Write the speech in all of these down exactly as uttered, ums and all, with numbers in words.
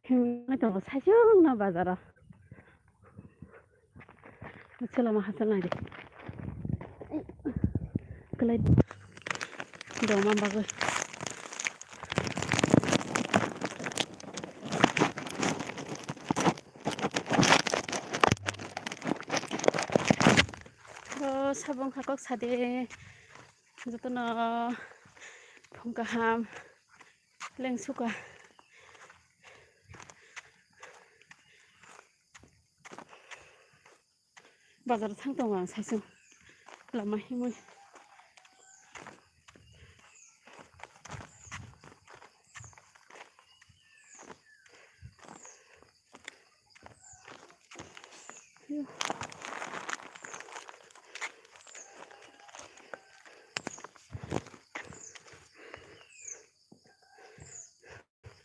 Himwi tongo saichung no bazaro. Chwla ma hachal nai di. Kwlai doma bagwi. O sabong hakok sade jotono phung kaham lengsuka. Bazar thang tongo ang saichung lama himwi.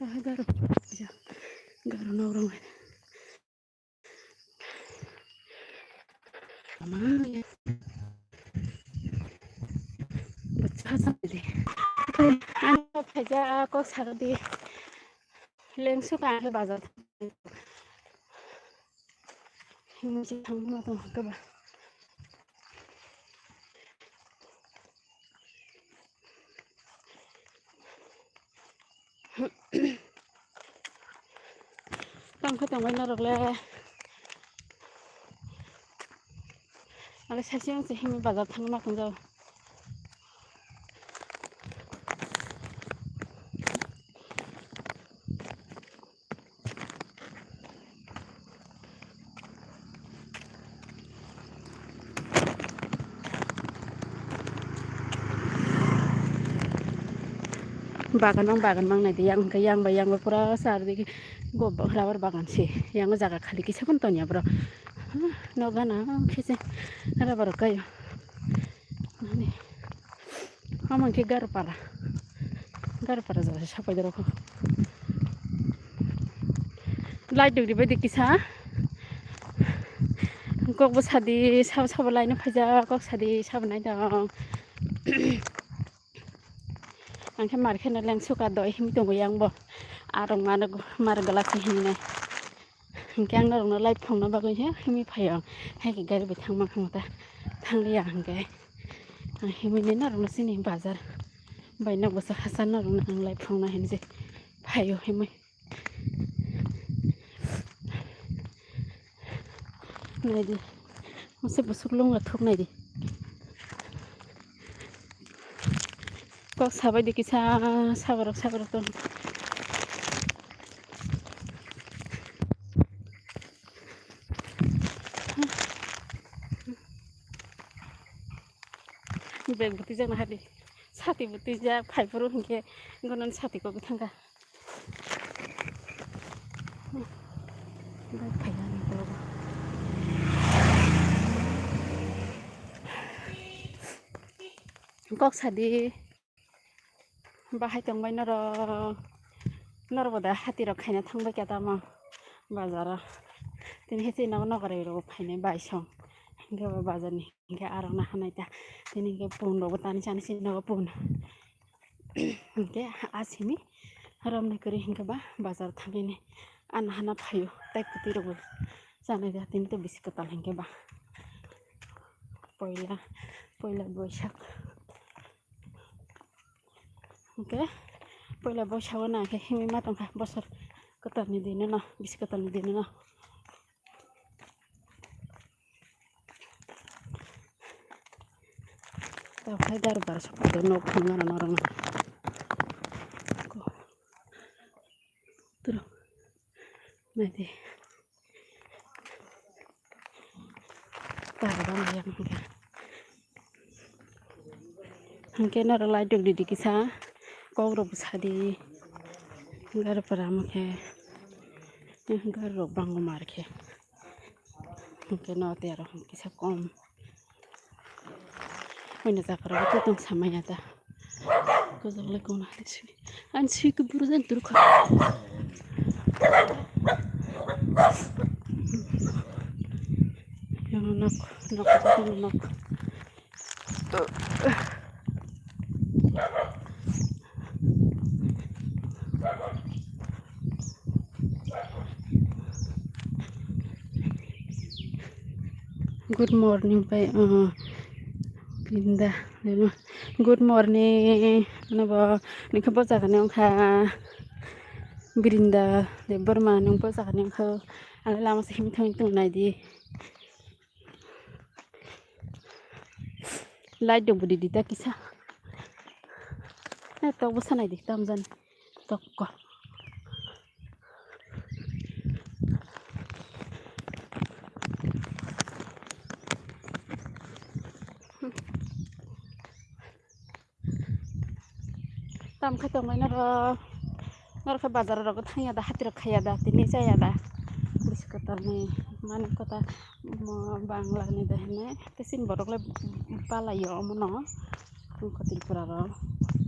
Aha garo, ja, garo nok rong. Ama ya. Bachcha sa de. Ano phaja kok sagdi. Lengsu ka ang bazar. Himsi thangma tong kaba. Tang khe tongbai norok le. Ale saichung se himwi bazar thangna ma tong jao. Bagan mang, bagan mang nai di, yang khe yang bai yang bai pura sar di go rubber bagan se, yang jaga khali kisa phano tanya bro. Noga na khe se rubber kayo. Ani. Omo khe Garupara. Garupara jaga sapai dorok. Light dugri bai di kisa. Kok bo sadi, sabo sabo laino phaijak, kok sadi sabo nai dong. Ang khe mar kheno lengsuka doi himwi tongo yang bo. Arok mano mar glass hinwi nai. Hingke ang norokno live phongna bagwi he himwi phaio. Hai khe gari bai thangma khamo ta. Thangliya hingke. Ang himwi nai norokno chini bazar bai nok bwswk hachal norokno ang live phongna hinwi phaio himwi. Naidi. Masa bwswk lungla thuk naidi. Kok sabai di kisa saborok saborok tong. Bag bwtwi jakna hadi. Sati bwtwi jak phai phuru hinkhe gonon sati kok thangkha. Kok sadi bahai tongbai norok, norok boda hati rok khaina thangbai khe tamo bazaro. Tini hiti nogo nogo rok phainai bai song hinkhe bo bazarni. Hinkhe arokno hanai ta. Tini hinkhe pun rokbo tani chani sini nogo pun. Hinkhe asini romni kwrwi hinkhe ba bazar thangwi ni. Ano hana phaio tai kwtwi rokbo chanai da tini to bisi kwtal hinkhe ba. Poila, poila boisak. Hinkhe poila boisago na khe himwi ma tongkha bosor kwtalni dino no, bisi kwtalni dino no. Tamo hai dar bar sokha nok thang gana norok no. Turo. Naidi. Tar bang yang hingke. Hingke norok lai duk didi kisa. Kok rok bwsa di. Gar para mo khe. Gar rok bango mar khe. Hingke no te aro kisa kom. Oino jaga rok tong samaya ta. Kojak le kono hati sini. Ani sui ke buru jan turu kha. Yang nok, nok, nok, nok. Good morning bai, uh, Brinda. Good morning. Ano bo nokha bo jaga ni wngkha Brinda Debbarma, nung bo jaga ni wngkha. Ano lama se himthang tong nai di. Light dong budi dita kisa. Eh, tok bo sanai di, tam jan. Tokko. Tam khai tongmai norok. Norok khe bazar rok thangya da, hati rok khaiya da, tini chaya da. Bwswk kwtal ni mani kota, mo Bangla ni da hene. Tei chini borok le palai o omo no. Wngkha Tripura rok.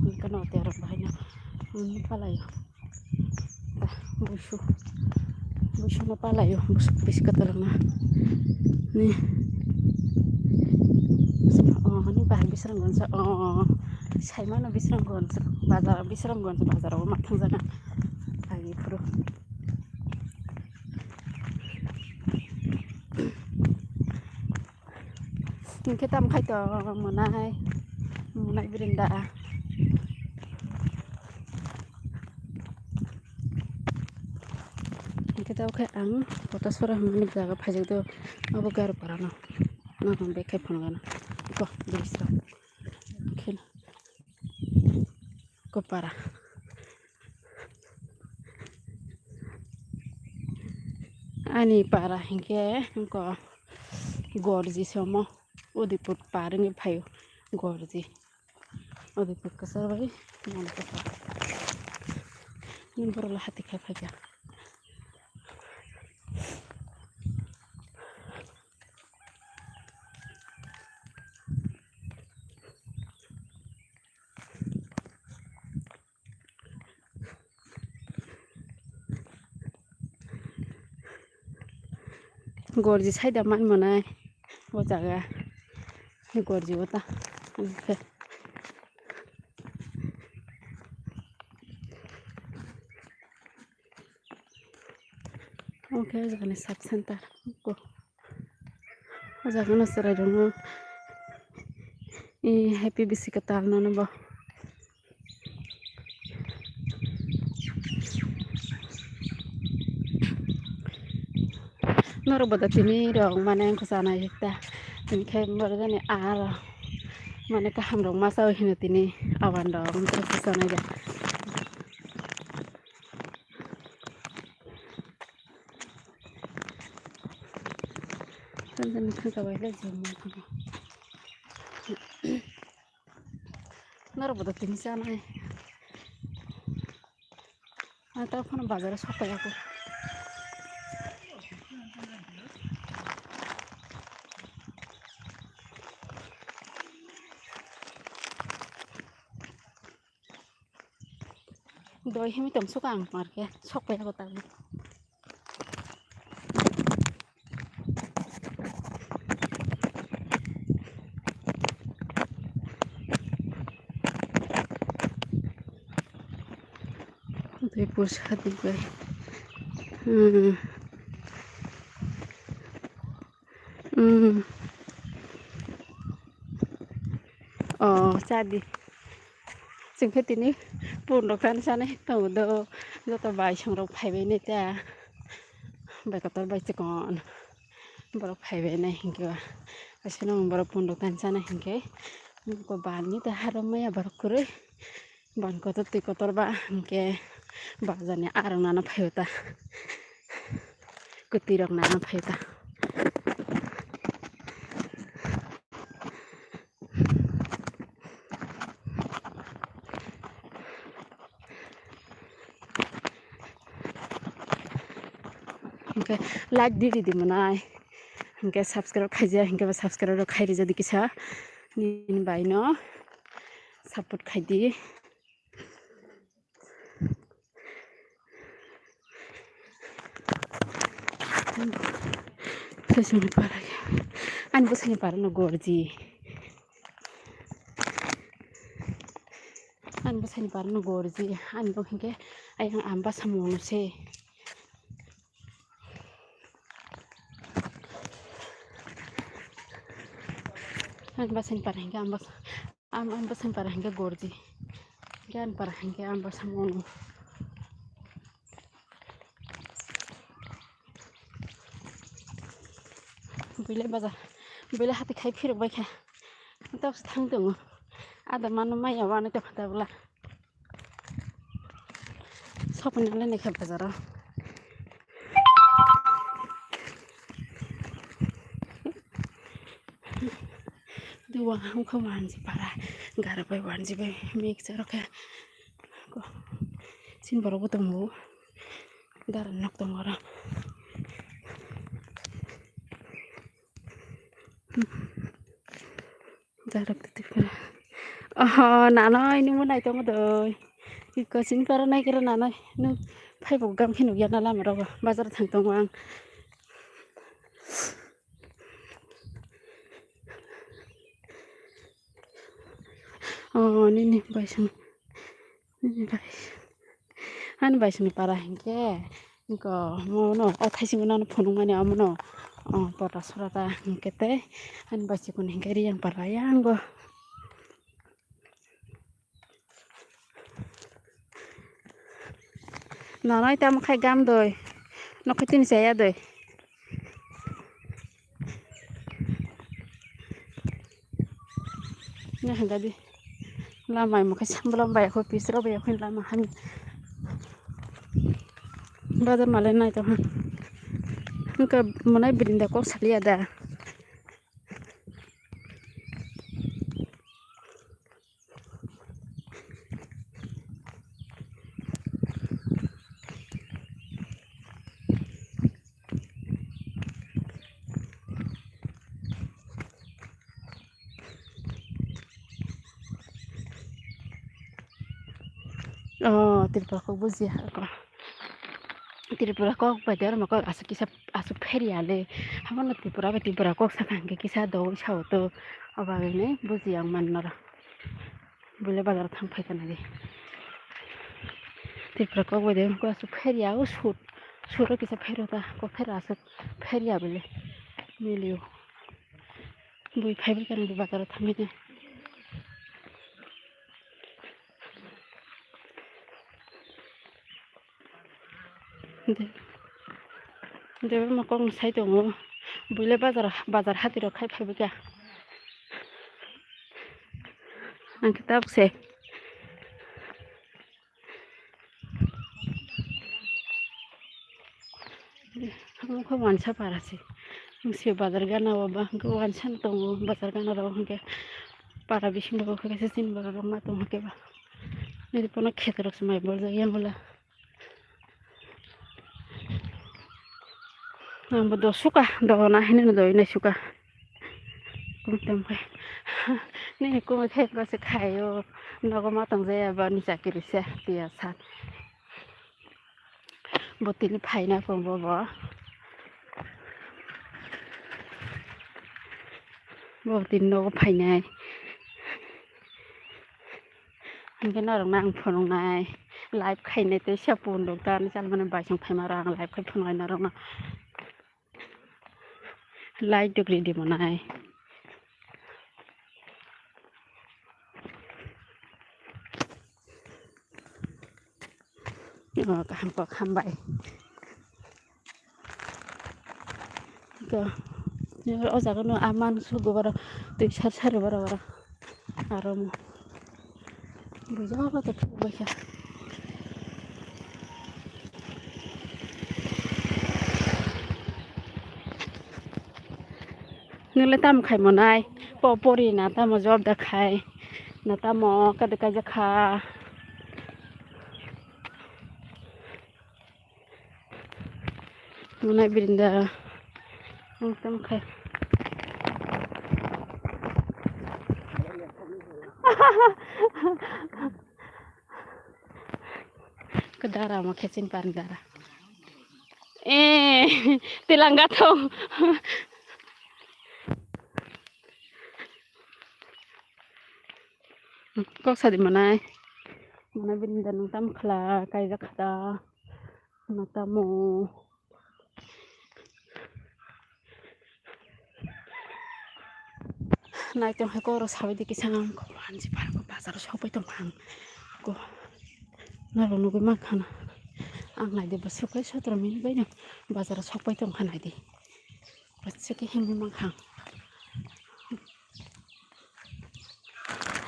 Wngkha no te rok bahai no. Wngkha palai o. Busu, busu no palai o, busu bisi kwtal rok no. Ni. Oh, ni bahai Bisramganj, oh, saimano Bisramganj, bazar, Bisramganj bazar o ma thangjaga. Agi phuru. Hingke tam khai to monai, monai Brinda. Hingke tabo khe ang Kotasora hwnmani jaga phaijak do, abo Garoparano. Nono bag khai phunukgano. Iko, bridge to. Kheno. Kopara. Ani para hinkhe wngkha Gorji se omo, Udaipur par wngwi phaio Gorji, Udaipur kwchar bai Mankota. Borok le hati khai phaikha. Gorji side o man monai o jaga, gorji o ta. Oke, o jaga ni sub center. O jaga no chwrai rok no, eh, happy bisi kwtal nono bo. Norok bo da tini rok mane wngkha chanai ta, tini khe borok jani aro mane kaham rok ma chaui hino tini awan rok wngkha chanai da. Norok bo da tini chanai. Ang ta phano bazar o sok pai ya kho. Doi himi tong sok ang mar khe sok pai ya kho ta. Tei pursa di bai. Hmm. Hmm. Oh, chadi. Chwng khe tini pundok tani chana tongo do, joto bai songrok phaibai nai ta, bai kotor bai chikon borok phaibai nai hinkhe ba, aswk no borok pundok tani chana hinkhe bani ta harok maya borok kwrwi, bani kotor twi kotor ba hinkhe ba jani arok nana phaio ta, kwtwi rok nana phaio ta. Hingke like di ridi monai. Hingke subscribe khaijak, hingke ba subscribe rok khai rijadi kisa. Nini bai no support khaidi. Sesoni para. Ani bwsani para no gorji. Ani bwsani para no gorji. Ani bo hingke ayang amba samung se. Ang bwsani para hinkhe ang bwsa-, ang, ang bwsani para hinkhe gorji. Hinkhe ani para hinkhe ang bwsa mano. Buile bajar, buile hati khai phirok bai kha. Tok se thang tongo. Ada mano maya wani tokha tabla. Shopping nang lai kha bazaro. Duwa hangkha wanji para, gara bai wanji bai mixture khe. Ko, sin borok bo tongo. Dara nok tongo oro. Darok twi twi phano. Oho, nanoi, nwngbo naitongo doi. Iko sini karo nai karo nanoi. Nwng phaibo gam khe nukya na lama rogo. Bazar thang tongo ang. Oh, nini bai song. Nini bai. Ani bai songni para hinkhe. Niko mono o thaisingno phunukmani omono, o, pora sora ta hinkhe tei ani bai sikon hinkhe riyang para yango. Nanai tamo khai gam doi. Nokho tini chaya doi. Nahagadi. Lama imo khe sambla bai kho pisra bai kho lama hani. Bazar male nai to han. Nka monai brinda kok salia da. Oh, Tripura kok buji ha ko. Tripura kok bai de oro kok aswk kisa aswk pheria le. Hamono Tripura bai Tripura kok sakha hwnkhe kisa dogwi sao to. Oba bini buji ang man noro. Bole bazar thang phai kana di. Tripura kok bai de ko aswk pheria o sut. Suro kisa phero ta kok phera aswk pheria bole. Milio. Bui phai bwkha nang bazar o thangwi de. De, de, ma kok sai tongo. Buile bazar, bazar hati rok khai phai bwkha. Ang khe tabuk se. Omo khe wansa para se. Wngse bazar gana o ba hwnkhe wansa no tongo bazar gana rok hwnkhe para bisingo bo khe kaisa chini borok rok ma tong hwnkhe ba. Nini pono kheto rok se mai boljak yang bwla. Ang bo do suka do na hini no doi nai suka. Kum tong khe. Nini kumui khe ko se khai o. Nogo ma tong jaya ba ni chakiri se tiya sa. Bo tini phaina kung bo bo. Bo tini nogo phainai. Hingke norok no ang phunuknai. Live khainai tei se punduk ta ni chalmani bai song phaima rok ang live khai phunuknai norok no. Light duk ridi monai. Oh, kaham kok hambai. Ko, o jaga no aman sugo boro twi sar sar boro boro. Aro mo. Bujo ba to thuk bai kha. Nule tam khai monai. Po pori na tamo job da khai. Na tamo kada kaja kha. Monai brinda. Ang tam khai. Kedara ma kecin pan dara. Eh, tilang gathong. Kok sadi manai. Manai bini da nung tam khala kaijak khada. Nung tamo. Nai tong hai koro sabai di kisa ang ko manji par ko bazar o sokpai tong ang ko norok nugui mankha na ang nai di bwswk kai sotro minute bai no bazar o sokpai tong kha nai di bwswk khe himwi mankha ang.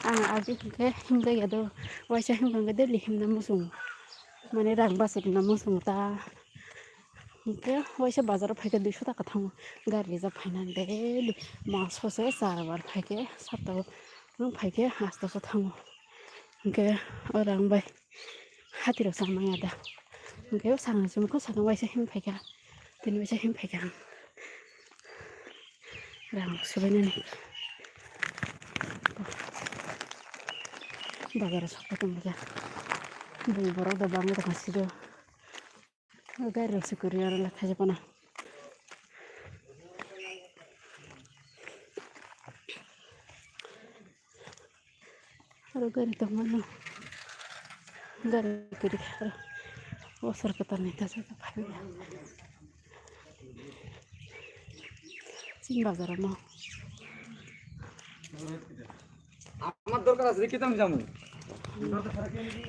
Ang agi hwnkhe himjakya do, waisa himkha hwnkhe daily himna muchungo, mane rang bachai rwna muchungo ta. Hwnkhe waisa bazaro phaikhe duiso taka thango, gari rijak phaina daily, maso se char bar phaikhe, saptao nwng phaikhe astoso thango. Hwnkhe o rang bai hatirok chang manya da. Hwnkhe o sakni chumui khe sakno waisa him phaikha, tini waisa him phaikha ang. Rang subainani bazaro sokpai tongkha. Bui borok da bangwi tongkha sido. Gari rok se kwrwi aro le khaijak phano. Aro gari tongmano. Gari kwrwi khe aro bosor kwtalni ta saka phaikha. Chini bazar o no. Amar dorkar ase, khe tamo jamu?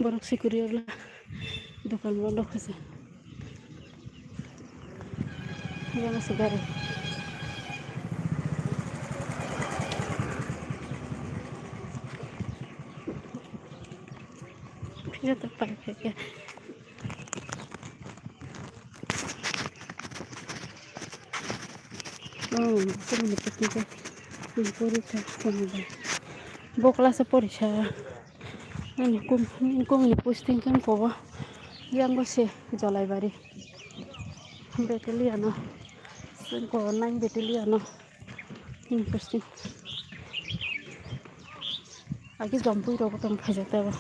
Borok sikuri ola dukan bondo khaise. Yang ase gari. Joto pai khe. Oh, sini betul juga. Ini puri tak sama deh. Bokla sepori sa. Ini kum, ini kum ini posting kan kowa. Yang gue sih Jolaibari. Battalion no. Sengko nine battalion no. Interesting. Agi jompui rok tong khaijak tabo.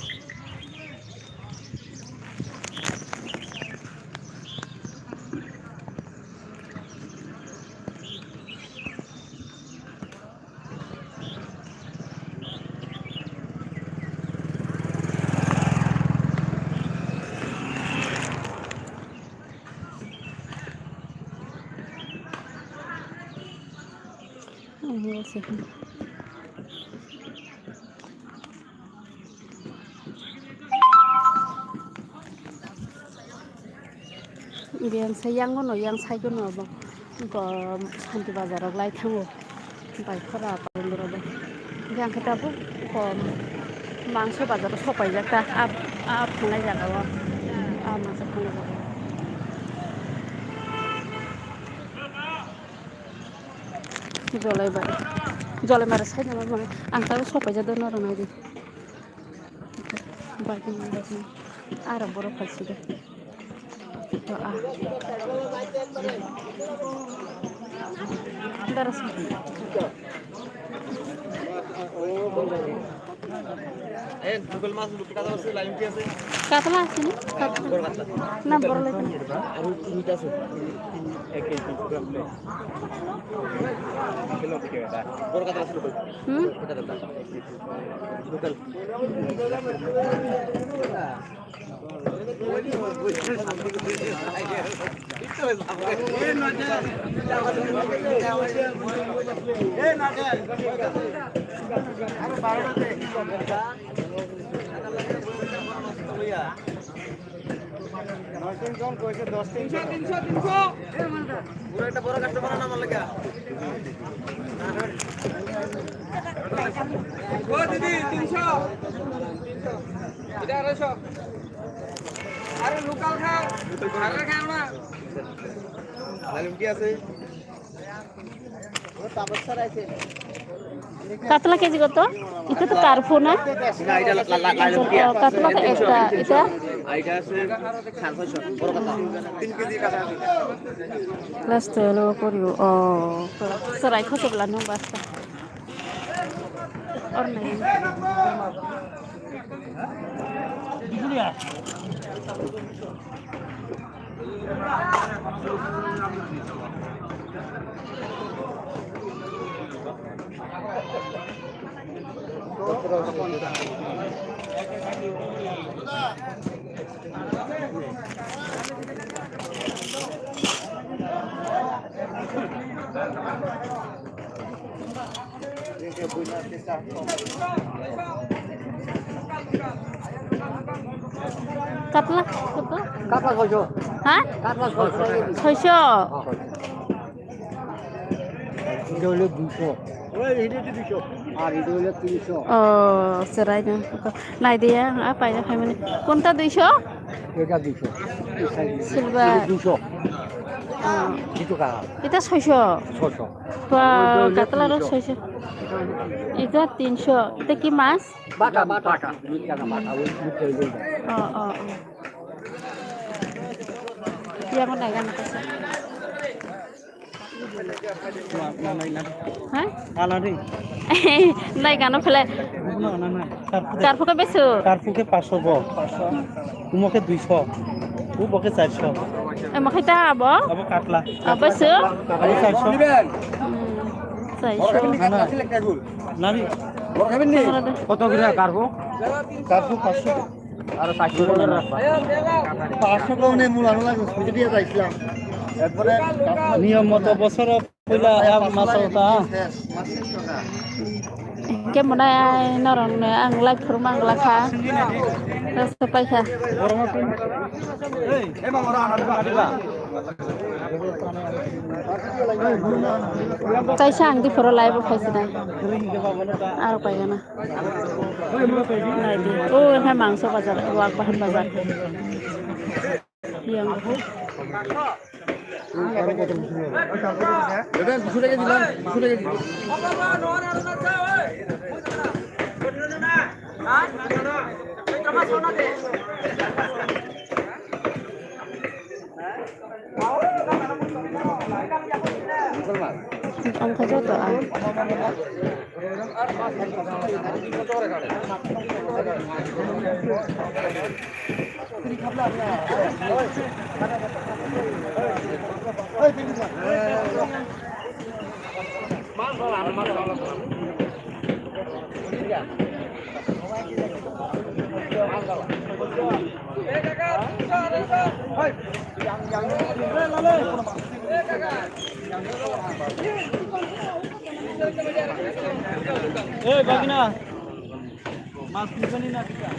Biyang sa yang no, yang sai no bo. Ko Santi Bazar rok lai thango. Bai khora pa rok bai. Yang khe tabuk ko mangso bazar rok sopai jak ta. Ab, ab thangnai jaga o. Ab mangso thangnai jaga o. Jolai bai. Jolai mara sai no mane. Ang tabuk sopai jak do norok nai di. Bai di, bai di. Aro borok phai si de. To a. Dara sa. এই লোকেল মাছ, লোকেল কাতলা আছে, লাইম কি আছে? কাতলা আছে না? কাতলা। বড় কাতলা। না, বড় লাগে না। আর রুই আছে। এক কেজি পুরো প্লেট। বড় কাতলা আছে লোকাল। হুম? লোকাল। লোকাল। নয় তিন জন কইছে, দশ তিন জন। তিনশো, তিনশো। পুরো একটা বড় কাস্টমার না আমার লাগা। ও দিদি, তিনশো। এটা আড়াইশো। আরে লোকাল খাও, হারের খাও না। লালিম কি আছে? কাতলা কেজি কত? এটা তো কার্পু না? না, এটা লা-, লা-, লা-, লালিম কি আছে? কাতলা তো একটা, এটা? আর এটা আছে সাড়ে ছয়শো, বড় কাতলা। তিন কেজি কাতলা আছে। Last হলো করিও। ও, চড়াই কত বলা নো বাস্তা? Or nahi. Katla, katla? Katla soisho. Ha? Katla soisho. Soisho. Hwnkhe hwnkhe duisho. Ar hwnkhe hwnkhe tinsho. Oh, chwraino. Nai de, ang a paina phaimani. Kunta duisho? Eta duisho. Silver. Duisho. Oh. Duisho ka? Eta soisho. Soisho. Ba, hwnkhe katla ro tinsho. Soisho. Eta tinsho. Eta ki mas? Baka, baka. Baka. Baka, baka. Oh, oh, oh. Yang mana kan? Ha? Ala ri. Nai gano phele. Bukuno ana na. Karphu de. Karphu ke besu. Karphu ke paso bo. Umo ke duiso. Ubo ke charso. Emo khai ta abo? Abo katla. Abo su? Abo charso. Hmm, charso. Ana. Nani? Koto kira karphu? Karphu paso. Aro paso ko na. Paso ko ne mula mula ko sujudi ya islam. Ekbare niyom moto bosoro poila a masal ta. Ke mwnai norok no ang live phuru mang lakha. Rasa paikha. Kaisa ang di phuru live phaisinai. Aro paigana. Nai di. O, hai mangso bazar, wak bahan bazar. Yang. Ang kha joto ang. Ei, bagina. Mas ni bani na kita.